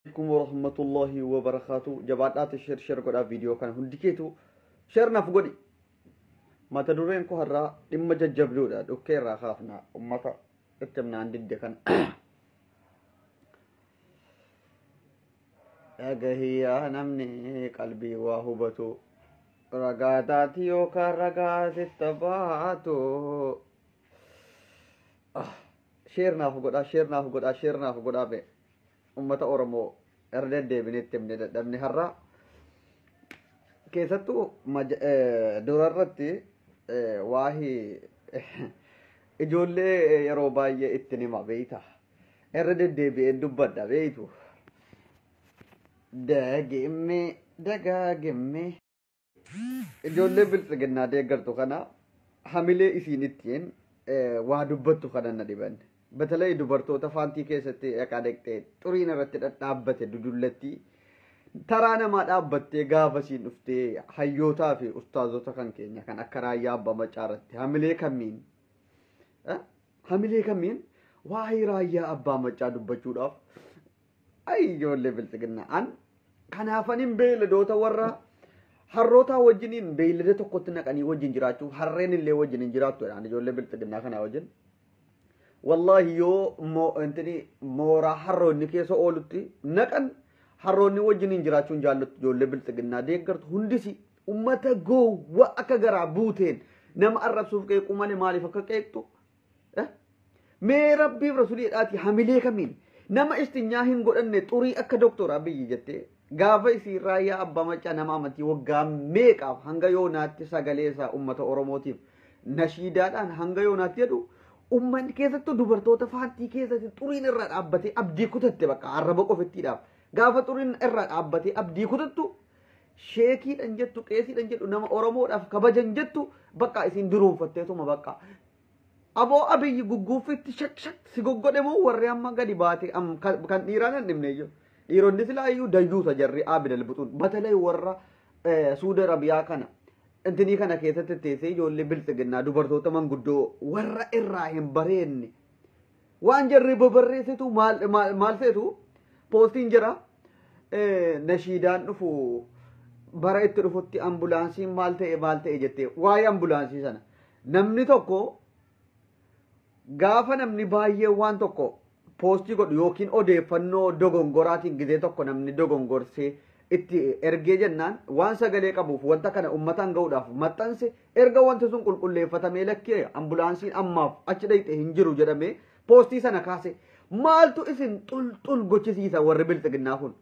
Alaikum warahmatullahi wabarakatuh. Jabaadhaati share share godhaa viidiyoo kana hundi keetu share naaf godhi. Mata dureen koo har'aa dhimma jajjabduudha. Dhukkee irraa kaafna ummata itti himnaan didde kana. Dhagahiyyaa namni qalbii waa hubatu ragaa taati yookaan ragaa sitta baatu. Share naaf godhaa, share naaf godhaa, share naaf godhaa be. Ummata Oromoo irra deddeebinee itti himne dadhabne har'a keessattuu durarratti waa'ee ijoollee yeroo baay'ee ittiin hima beeyta. Irra deddeebi'een dubbadha beeytu. Dagimme dagaagimme. Ijoollee biltsiginnaa deeggartu kana hamilee isiin ittiin waa dubbattu kana na dhiban. Batalay dubartoota faantii keessatti dhaqaa dhaqxee xuriin irratti dhadhaabbate dudullatti taraa namaa dhaabbattee gaafa isiin dhuftee hayyootaa fi ustaazota kan keenya kan akka raayyaa abbaa macaa irratti hamilee kamiin hamilee kamiin waa'ee raayyaa abbaa macaa dubbachuudhaaf ay ijoollee biltsiginnaa an kanaafaniin beeyladoota warra harrootaa wajjiniin beeylada tokkotti naqanii wajjin jiraachuu harreen illee wajjin hin jiraattu jedhaan ijoollee biltsiginnaa kanaa wajjin. Wallahi yoo intini mooraa harroonni keessa oolutti naqan harroonni wajjin hin jiraachuun jaallattu ijoollee biltsiginnaa deeggartu hundisi ummata gowwa akka garaa buuteen nama arrabsuuf qeequu malee maaliif akka qeeqxu? Mee rabbiif rasuliidhaati hamilee kamiin nama istinyaa hin godhanne xurii akka doktor Abiyyi jettee gaafa isii raayyaa abbaa macaa nama amantii waggaa meeqaaf hanga yoonaatti sagalee isaa ummata Oromootiif nashiidaadhaan hanga yoonaatti jedhu ummanni keessattuu dubartoota faantii keessatti xuriin irraa dhaabbatee abdii kutatte bakka arraba qofittiidhaaf gaafa xuriin irraa dhaabbatee abdii kutattu sheekiidhaan jettu qeesiidhaan jedhu nama Oromoodhaaf kabajan jettu bakka isiin duruunfatteetuma bakka aboo Abiyyi gugguuffitti shak shak si goggodhe moo warri amma gadi baate kan dhiiraa nan dhimne iyyuu dhiironni silaa iyyuu dayyuusa jarri aabidal buxuun batalay warra Suudi Arabiyaa kana intinii kana keessatti teessee ijoollee biltsiginnaa dubartoota manguddoo warra irraa hin bareenne waan jarri babarreessitu maal maal seetu poostiin jira nashiidaan dhufu bara itti dhufutti ambulaansiin maal ta'e jettee waa'ee ambulaansii sana namni tokko gaafa namni baay'ee waan tokko poostii godhu yookiin odeeffannoo dogongoraatiin gizee tokko namni dogongorsee itti ergee jennaan waan sagalee qabuuf wanta kana uummataan ga'uudhaaf maxxanse erga wanti sun qulqulleeffatamee lakkee ambulaansiin ammaaf achi dhayxe hin jiru jedhamee poostii sana kaase maaltu isin xulxul gochisiisa warri biltsiginnaa kun?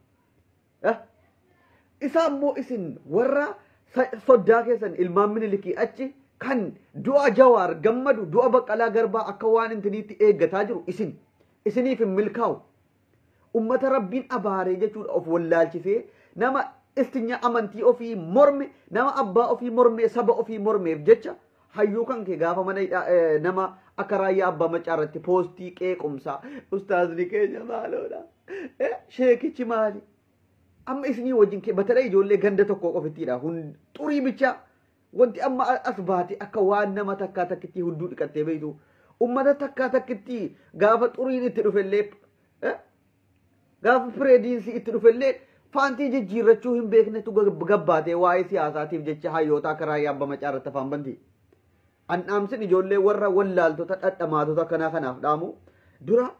Isa ammoo isin warra soddaa keessan ilmaan minilikii achi kan du'a Jawaar gammadu du'a Baqqalaa Garbaa akka waan intiniitti eeggataa jiru isin isiniif hin milkaa'u. Ummata rabbiin abaaree jechuudha of wallaalchisee nama istinya amantii ofii morme nama abbaa ofii morme saba ofii mormeef jecha hayyuu kan kee gaafa mana nama akka raayyaa abbaa macaa irratti poostii qeequmsaa ustaazni keenya maaloodha sheekichi maali amma isinii wajjin batalee ijoollee ganda tokko qofittiidha xurii bichaa wanti amma as baate akka waan nama takkaa takkitti hudduu dhiqattee beektu ummata takkaa takkitti gaafa xuriin itti dhufellee gaafa pireediinsi itti dhufellee faantii jijjiirrachuu hin beeknetu gabbaatee waa'ee siyaasaatiif jecha hayyoota akka raayyaa abbaa macaa irratti afaan banti. An dhaamsin ijoollee warra wallaaltota dhadhamaatota akkanaa kanaaf dhaamu dura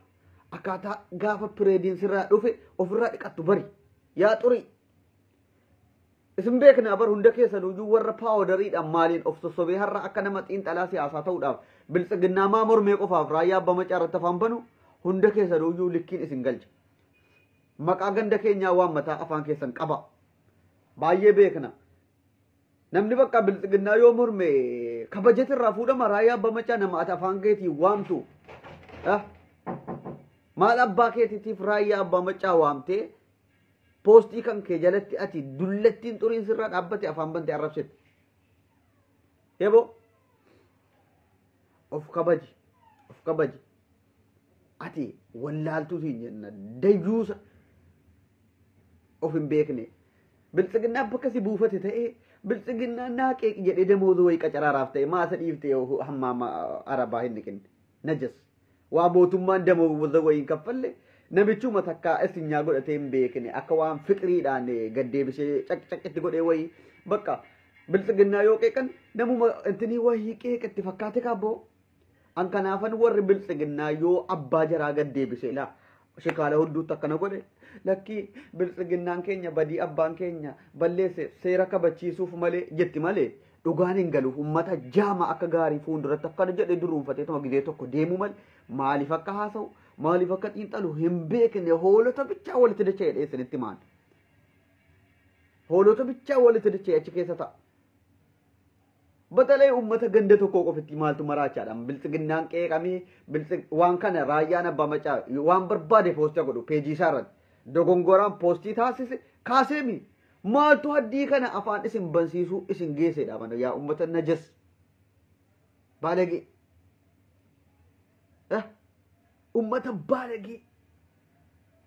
akkaataa gaafa pireediinsi irraa dhufe ofirraa dhiqattu bari yaa xurii. Isin beekna bar hunda keessan iyyuu warra paawudariidhaan maaliin of sossobee har'a akka nama xiinxalaa siyaasaa ta'uudhaaf biltsiginnaa maa mormee qofaaf raayyaa abbaa macaa irratti afaan banu hunda keessan iyyuu likkiin isin galcha. Maqaa ganda keenyaa waan mataa afaan keessan qaba. Baay'ee beekna. Namni bakka biltsiginnaa yoo morme kabajatirraa fuudhama raayyaa abbaa macaa nama ati afaan keetii waamtu. Maal abbaa keetiitiif raayyaa abbaa macaa waamtee poostii kan kee jalatti ati dullattiin xuriin sirraa dhaabbate afaan bante arrabsitu. Yeboo of kabaji of kabaji ati wallaaltuu siin jenna dayyuusa of hin beekne biltsiginnaa bakka si buufate ta'ee biltsiginnaa naa qeeqi jedhee damooza wayii qacaraaraaf ta'e maasa dhiiftee hammaama arabaa hin dhiqinne najas waa mootummaan damooza wayii hin kaffalle Namichuma takkaa isinyaa godhatee hin beekne akka waan fiqiriidhaan gaddeebisee caqcaqitti godhee wayii bakka biltsiginnaa yoo qeeqan namuma intinii wayii qeeqetti fakkaate kaabboo. An kanaafan warri biltsiginnaa yoo abbaa jaraa gaddeebisee laa shikaala hundduutti akkana godhe lakkii biltsiginnaan keenya badii abbaan keenya balleesse seera kabachiisuuf malee jetti malee dhugaan hin galu ummata jaama akka gaarii fuulduratti akkana jedhe duruunfatee tuma gizee tokko deemu malee maaliif akka haasa'u maaliif akka xiinxalu hin beekne hoolota bichaa walitti dacha'ee dheessanitti maan hoolota bichaa walitti dacha'ee achi keessa ta'a. Batalee uummata ganda tokko qofitti maaltu maraachaadhaan biltsiginnaan qeeqamee waan kana raayyaan abbaa macaa waan barbaade poostii godhu peejii isaa irratti dogongoraan poostii taasise kaaseemi maaltu haddii kana afaan isin bansiisuu isin geessedha mana yaa uummata najas baalagee uummata baalagee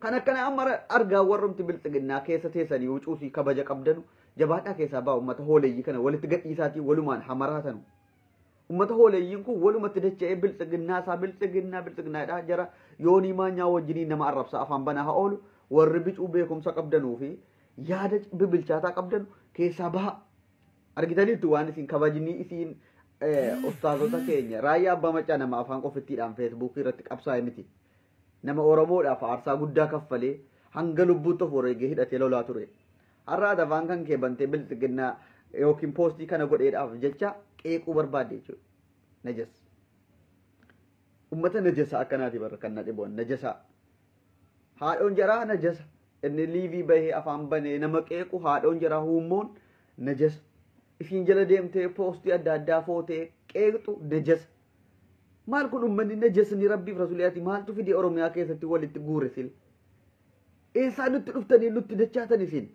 kan akkana amma argaa warrumti biltsiginnaa keessa teessanii huccuusii kabaja qabdanu jabaadhaa keessaa ba'a uummata hooleyyii kana walitti gadhiisaatii walumaan hamaraatanu. Uummata hooleeyyiin kun walumatti dacha'ee biltsiginnaa isaa biltsiginnaa biltsiginnaadha jara yoonii maanyaa wajjiniin nama arrabsa afaan banaa haa oolu warri bicuu beekumsa qabdanuu fi yaada bibilchaataa qabdanu keessaa baha. Argitaniittu waan isin kabajnii isin ustaazota keenya raayyaa abbaa macaa nama afaan qofittiidhaan feesbuukii irratti qabsaa'e miti. Nama Oromoodhaaf aarsaa guddaa kaffalee hanga lubbuutti of wareegee hidhatee lolaa ture. Har'a afaan kan kee bantee biltsiginnaa yookiin poostii kana godheedhaaf jecha qeequu barbaadde jechuudha. Najas. Uummata najasa akkanaati barra kan na dhiboon najasa. Haadhoon jaraa najasa. Inni liivii bahee afaan banee nama qeequ haadhoon jaraa huummoon najasa. Isiin jala deemtee poostii adda addaa footee qeeqxu najasa. Maal kun uummanni najasni rabbiif rasuuliyaati maaltu fidee Oromiyaa keessatti walitti guure sil. Eessaa nutti dhuftanii nutti dachaatan isin?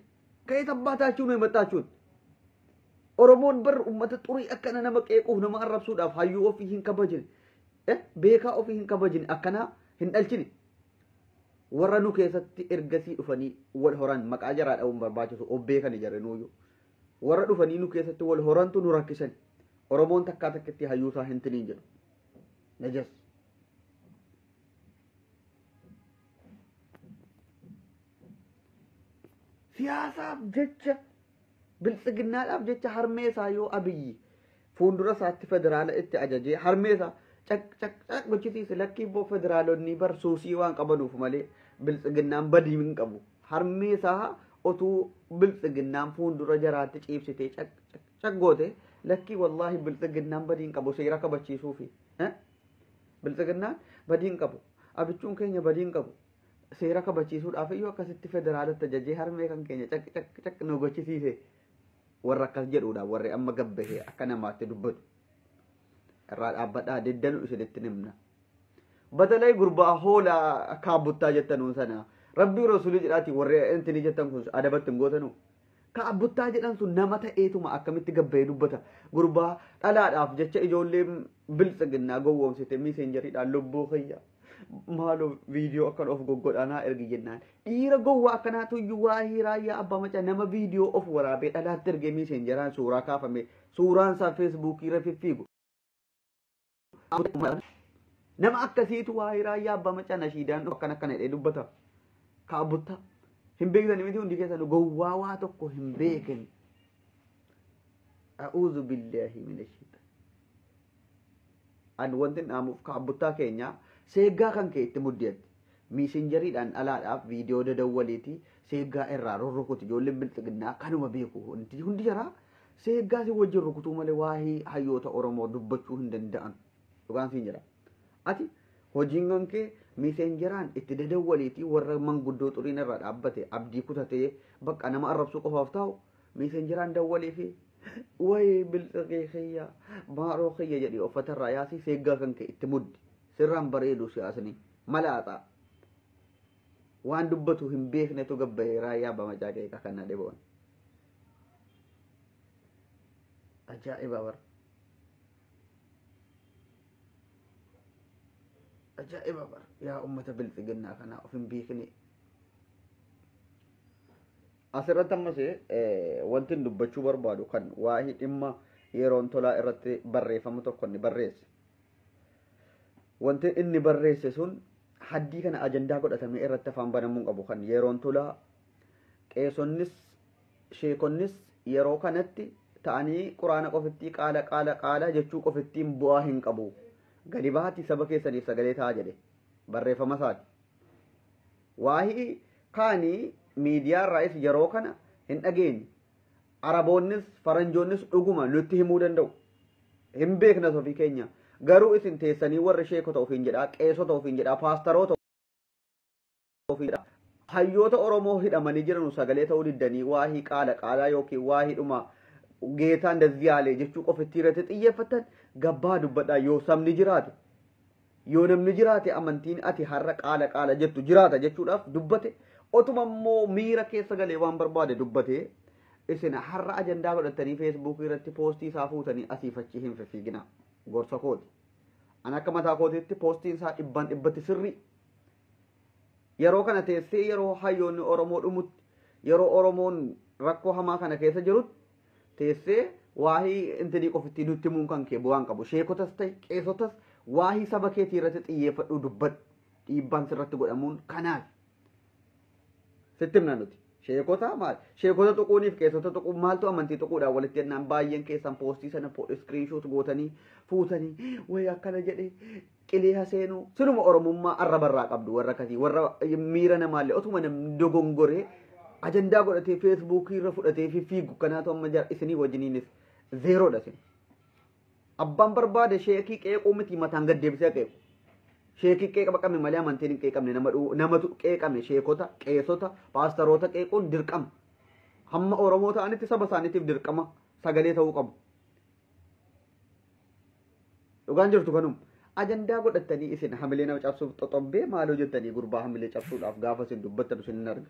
ከየት አባታችሁ ነው የመጣችሁት? Oromoon bar ummata xurii akkana nama qeequuf nama arrabsuudhaaf hayyuu ofii hin kabajne beekaa ofii hin kabajne akkana hin dhalchine warra nu keessatti ergasii dhufanii wal horan maqaa jaraa dha'uun barbaachisu of beekani jarri nuyyuu warra dhufanii nu keessatti wal horantu nu rakkisan Oromoon takkaa takkitti hayyuu isaa hin tiniin jedhu najas. Siyaasaaf jecha biltsiginnaadhaaf jecha harmee isaa yoo Abiyyi fuuldura isaatti federaala itti ajajee harmee isaa caq caq caq gochisiise lakkii immoo federaalonni bar suusii waan qabanuuf malee biltsiginnaan badii hin qabu. Harmee isaa otuu biltsiginnaan fuuldura jaraatti ciibsitee caq caq caq goote lakkii wallaahi biltsiginnaan badii hin qabu seera kabachiisuufi. Biltsiginnaan badii hin qabu. Abichuun keenya badii hin qabu. Seera kabachiisuudhaaf iyyuu akkasitti federaalatti ajajee harmee kan keenya caq caq caq nu gochisiise warra akkas jedhuudha warri amma gabbahee akka namaatti dubbatu irraa dhaabbadhaa diddanu isinitti himna. Batalay gurbaa hoolaa kaabuttaa jettanuu sana rabbii rasuulii jedhaati warri intini jettan kun adabatti hin gootanu. Kaabuttaa jedhan sun nama ta'eetuma akkamitti gabbahee dubbata gurbaa dhalaadhaaf jecha ijoollee biltsiginnaa gowwoomsite miiseenjariidhaan lubbuu kiyya. Maaloo viidiyoo akkan of goggodhanaa ergi jennaan dhiira gowwaa akkanaatu iyyuu waa'ee raayyaa abbaa macaa nama viidiyoo of waraabee dhalaatti ergee miiseenjaraan suuraa kaafame suuraan isaa feesbuukii irra fiffiigu. Nama akkasiitu waa'ee raayyaa abbaa macaa nashiidaan akkan akkana jedhee dubbata. Kaabuttaa hin beektan miti hundi keessan gowwaa waa tokko hin beekan. A'uudhu billaahi mina shaitaan. Ani wanti dhaamuuf kaabuttaa keenyaa seeggaa kan kee itti muddiyatti miisenjariidhaan dhalaadhaaf viidiyoo dadawwaleeti seeggaa irraa rurrukuti ijoolleen biltsiginnaa kanuma beeku hundi jaraa seeggaa si wajjin rukutuu malee waa'ee hayyoota Oromoo dubbachuu hin danda'an dhugaan siin jira. Ati hojiin kan kee miisenjaraan itti dadawwaleeti warra manguddoo xuriin irraa dhaabbate abdii kutatee bakka nama arrabsuu qofaaf taa'u miisenjaraan dawwalee fi wayii bilxigee kiyya maaroo kiyya jedhee uffatarraa yaasii seeggaa kan kee itti muddi. Sirraan bareedu siyaasni malaaxaa waan dubbatu hin beeknetu gabbahee raayyaa abbaa macaa qeeqa kan na dhiboon. Ajaa'iba bara. Ajaa'iba bara yaa uummata biltsiginnaa kanaa of hin beekne. Asirratti ammas wanti dubbachuu barbaadu kan waa'ee dhimma yeroon tolaa irratti barreeffama tokko inni barreesse. Wanti inni barreesse sun Haddii kana ajandaa godhatamee irratti afaan banamuu qabu kan yeroon tolaa qeesonnis sheekonnis yeroo kanatti ta'anii quraana qofittii qaala qaala qaala jechuu qofittiin bu'aa hin qabu. Gadi bahaatti saba keessaniif sagalee ta'a jedhe barreeffama isaati. Waa'ee kaanii miidiyaa irraayis yeroo kana hin dhageenye. Araboonnis faranjoonnis dhuguma nutti himuu danda'u. Hin beekna ofii keenya. Garuu isin teessanii warri sheekota ofiin jedhaa, qeesota ofiin jedhaa, paastaroota ofiin jedhaa. Hayyoota Oromoo hidhamanii jiran sagalee ta'uu diddanii waa'ee qaala qaalaa yookiin waa'ee dhuma geetaan dazziyaalee jechuu qofitti irratti xiyyeeffatan gabbaa dubbadhaa yoo sabni jiraate. Yoo namni jiraate amantiin ati har'a qaala qaala jettu jiraata jechuudhaaf dubbate. Otuma immoo miira keessa galee waan barbaade dubbate isin har'a ajandaa godhatanii feesbuukii irratti poostii isaa fuutanii asiif achi hin fiigina. Gorsa kooti. Ani akka mataa kootiitti poostiin isaa 100% sirrii. Yeroo kana teessee yeroo hayyoonni Oromoo dhumutti yeroo Oromoon rakkoo hamaa kana keessa jirutti teessee waa'ee intinii qofitti nutti himuun kan kee bu'aan qabu. Sheekotas ta'e qeesotas waa'ee saba keetii irratti xiyyeeffadhuu dubbadhu. Dhiibbaan sirratti godhamuun kanaaf. Sitti himna nuti. Sheekota maal? Sheekota tuquuniif qeesota tuquun maaltu amantii tuquudhaan walitti jennaan baay'een keessan poostii sana iskiriinshoot gootanii fuutanii wayi akkana jedhee qilee haseenuu sinuma Oromummaa arrabarraa qabdu warra akkasii warra miira namaallee otuma namni dogongoree ajandaa godhatee feesbuukii irra fudhatee fi fiigu kanaatu amma isinii wajjiniinis zeeroodha isin. Abbaan barbaade sheekii qeequu miti mataan gad deebisee qeequ. Sheekii qeeqame malee amantiin hin qeeqamne namatu qeeqame sheekota, qeesota, paastaroota qeequun dirqama. Hamma Oromoo ta'anitti saba isaaniitiif dirqama sagalee ta'uu qabu. Dhugaan jirtu kanuma. Ajandaa godhatanii isin hamilee nama cabsuuf xoxobbee maaloo jettanii gurbaa hamilee cabsuudhaaf gaafa isin dubbattan isin hin arga.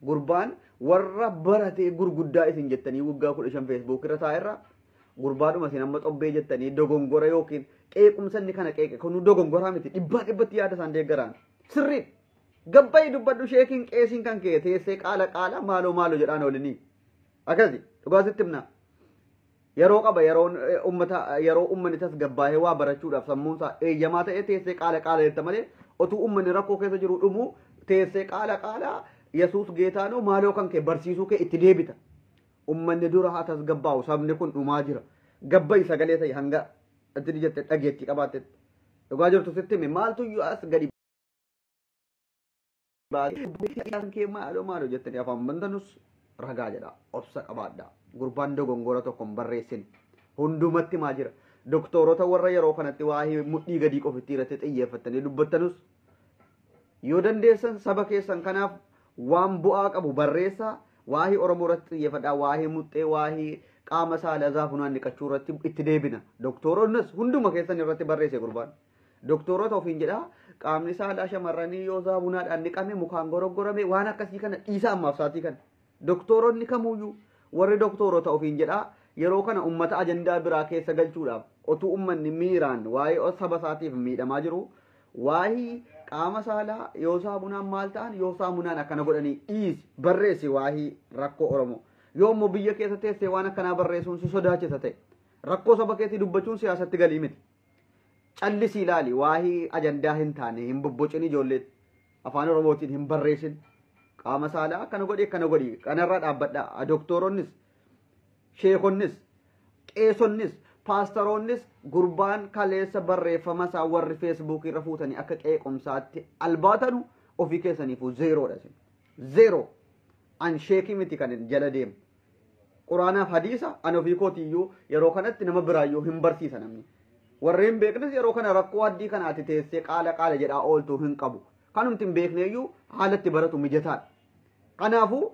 Gurbaan warra baratee gurguddaa isin jettanii waggaa 15 feesbuuk irra taa'erra gurbaadhuma isin amma xobbee jettanii dogongora yookiin qeequmsa inni kana qeeqe kunuu dogongoraa miti 100% yaada isaan deeggaraan sirrii gabbayi dubbadhu sheekiin qeesiin kan kee teessee qaala qaala maaloo maaloo jedhaan oolinii akkasi dhugaa sitti himna. Yeroo qaba yeroon ummata yeroo ummanni tasgabbaa'ee waa barachuudhaaf sammuun isaa eeyyamaa ta'ee teessee qaala qaala jetta malee otuu ummanni rakkoo keessa jiru dhumu teessee qaala qaala Yesuus geetaanoo maaloo kan kee barsiisuu kee itti deebita. Ummanni dura haa tasgabbaa'u sabni kun dhumaa jira. Gabbayi sagalee ta'e hanga itti jette dhageettii qabaatte. Dhugaa jirtu sitti hime maaltu iyyuu as gadi baasee kee maaloo maaloo jettanii afaan bantanus ragaa jedha. Obsa qabaadha. Gurbaan dogongora tokko hin barreessin. Hundumatti maa jira. Doktorota warra yeroo kanatti waa'ee mudhii gadii qofitti irratti xiyyeeffatanii dubbattanus yoo dandeessan saba keessan kanaaf waan bu'aa qabu barreessaa waa'ee Oromoo irratti xiyyeeffadhaa waa'ee muxxee waa'ee qaama saalaa zaafunaan dhiqachuu irratti itti deebina. Doktoroonnis hunduma keessan irratti barreesse gurbaan. Doktoroota ofiin jedhaa qaamni saalaa shamarranii yoo zaafunaadhaan dhiqame mukaan goroggorame waan akkasii kana dhiisa ammaaf saatii kana. Doktoroonni kamuyyuu warri doktoroota ofiin jedhaa yeroo kana ummata ajandaa biraa keessa galchuudhaaf otuu ummanni miiraan waa'ee saba isaatiif miidhamaa jiru waa'ee qaama saalaa yoo saamunaan maal ta'an yoo saamunaan akkana godhanii dhiisi barreessi waa'ee rakkoo Oromoo. Yoo immoo biyya keessa teessee waan akkanaa barreessuun si sodaachisa ta'e rakkoo saba keetii dubbachuun siyaasatti galii miti. Callisii ilaali waa'ee ajandaa hin taane hin bobbocin ijoollee afaan Oromootiin hin barreessin. Qaama saalaa akkana godhi akkana godhi kanarraa dhaabbadhaa. Doktoroonnis sheekonnis qeesonnis paastaroonnis gurbaan kaleessa barreeffama isaa warri feesbuukii irra fuutanii akka qeequmsaatti albaatanu ofii keessaniifuu zeeroodha isin. Zeeroo. An sheekii miti kan jala deemu. Quraanaaf hadiisa an ofii kootiyyuu yeroo kanatti nama biraayyuu hin barsiisa namni. Warri hin beeknes yeroo kana rakkoo addii kanaati teessee qaala qaala jedhaa ooltuu hin qabu. Kanumti hin beekneeyyuu haalatti baratu mijataadha. Kanaafuu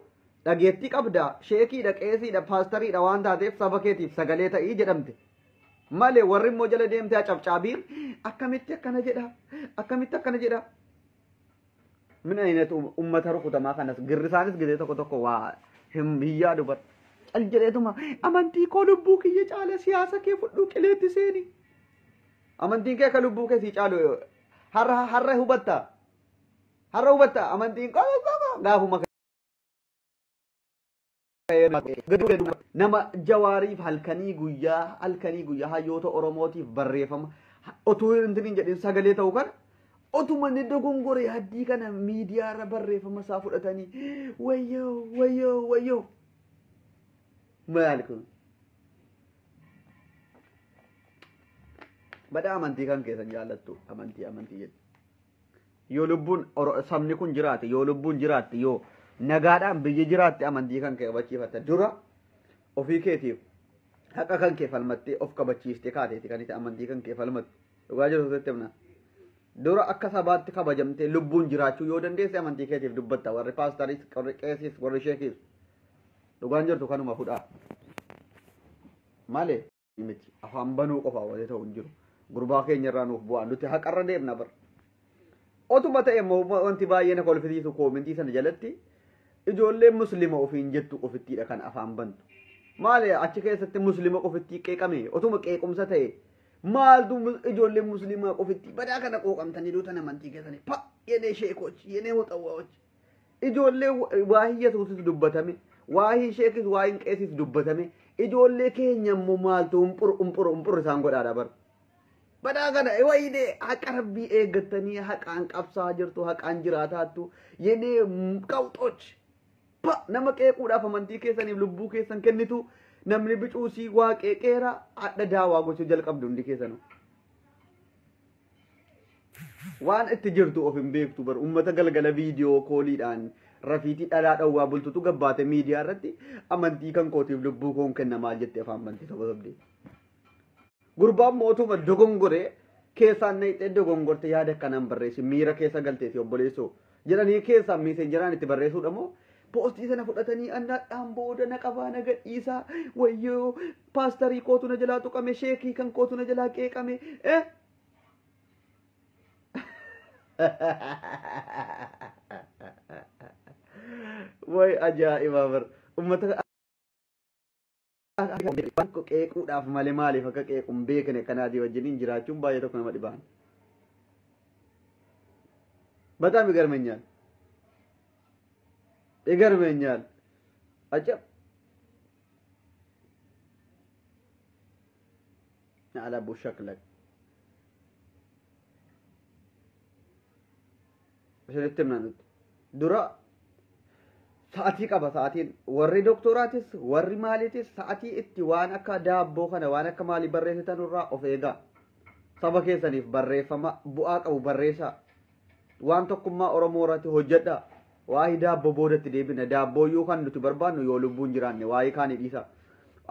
dhageettii qabda sheekiidha qeesiidha paastariidha waan taateef saba keetiif sagalee ta'ii jedhamte. Malee warri immoo jala deemtee cabcaabiin akkamitti akkana jedha akkamitti akkana jedha. Min aynatu ummata rukutamaa kanas girrisaanis gidee tokko tokko waa hin yaadu bar. Cal jedheetuma amantii koo lubbuu kiyya caala siyaasa kee fudhuu qileetti seeni. Amantiin kee akka lubbuu kee sii caalu har'a hubatta. Har'a hubatta amantiin koo gaafuma nama jawaariif halkanii guyyaa hayyoota Oromootiif barreeffama otuu hin jedhin sagalee ta'uu kana Otuma inni dogongore haddii kana miidiyaarra barreeffama isaa fudhatanii wayyoo wayyoo wayyoo. Maali kun? Badaa amantii kan keessan jaallattu amantii amantii jedhu. Yoo lubbuun sabni kun jiraate yoo lubbuun jiraatte yoo nagaadhaan biyyi jiraatte amantii kan kee kabachiifatta dura ofii keetiif haqa kan kee falmattee of kabachiistee kaateeti kan itti amantii kan kee falmattu. Dhugaa jirtu sitti himna. Dura akka sabaatti kabajamtee lubbuun jiraachuu yoo dandeesse amantii keetiif dubbatta warri paastaris warri qeesis warri sheekis. Dhugaan jirtu kanuma fudhaa. Malee miti afaan banuu qofaa wanti ta'u hin jiru. Gurbaa keenya irraa nuuf bu'aa nuti haqarra deemna bara. Otuma ta'e immoo wanti baay'ee na kolfisiisu koomentii sana jalatti ijoolleen muslima ofiin jettu qofittiidha kan afaan bantu. Maali achi keessatti muslima qofittii qeeqame otuma qeequmsa ta'e maaltu ijoolleen muslimaa qofittii badaa kana qooqamtanii duutan amantii keessanii pa yenee sheekoch yenee muxawwaawoch. Ijoollee waahii Yesuusis dubbatame waahii sheekis waahiin qeesis dubbatame ijoollee keenya immoo maaltu umpur umpur umpur isaan godhaadha bara. Badaa kana wayidee haqa rabbii eeggattanii haqaan qabsaa jirtu haqaan jiraataattu yenee qawxoch pa nama qeequudhaaf amantii keessaniif lubbuu keessan kennitu namni bicuusii waa qeeqeera hadha daawaa gochuu jalqabdu hundi keessanuu. Waan itti jirtu of hin beektu bar uummata galgala viidiyoo kooliidhaan rafiitii dhalaa dhawwaa bultutu gabbaate miidiyaa irratti amantii kan kootiif lubbuu koon kenna maal jettee afaan banti soba sobdee. Gurbaan mootuma dogongoree keessaan naqxee dogongorte yaada akkanaan barreessi miira keessa galteeti obboleessoo jedhanii keessaan miiseenjeraan itti barreessuudha moo poostii sana fudhatanii annaadhaan booda na qabaa na gadhiisaa wayyoo paastarii kootu na jalaa tuqame sheekii kan kootu na jalaa qeeqame eh. Way ajaa'ibaa bar uummata qeequudhaaf malee maaliif akka qeequ hin beekne kanaatii wajjiniin jiraachuun baay'ee tokko nama dhibaan. በጣም ይገርመኛል ይገርመኛል። አጀብ على ابو شكلك isinitti himna nuti dura sa'atii qaba sa'atiin warri doktoraatis warri maaliitis sa'atii itti waan akka daabboo kana waan akka maalii barreessitan irraa of eegaa. Saba keessaniif barreeffama bu'aa qabu barreessaa. Waan tokkummaa Oromoo irratti hojjedhaa. Waa'ee daabboo boodatti deebina. Daabboo yoo kan nuti barbaannu yoo lubbuun jiraanne waa'ee kaanii dhiisa.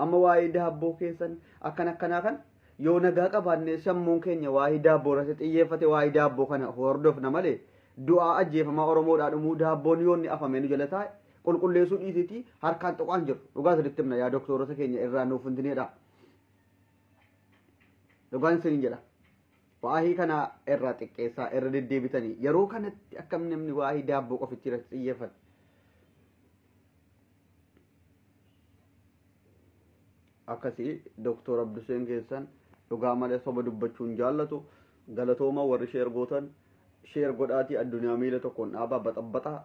Amma waa'ee daabboo keessan akkan akkanaa kan yoo nagaa qabaanne sammuun keenya waa'ee daabboo irratti xiyyeeffate waa'ee daabboo kana hordofna malee du'aa ajjeefamaa Oromoodhaa dhumuu daabboon yoo inni afamee nu jala taa'e qulqulleessuu dhiisitii harkaan tuqaan jiru. Dhugaa isinitti himna yaa doktorota keenya irraa nuuf hintineedha. Dhugaan isiniin jedha. Waa'ee kana irraa xiqqeessaa irra deddeebitanii yeroo kanatti akkam namni waa'ee daabboo qofitti irratti xiyyeeffate. Akkasii Doktor Abduseen keessan dhugaa malee soba dubbachuu hin jaallatu. Galatooma warri sheer gootan sheer godhaatii addunyaa miila tokkoon dhaabaa baxabbaxaa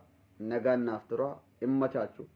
nagaan naaf tura dhimma chaachu.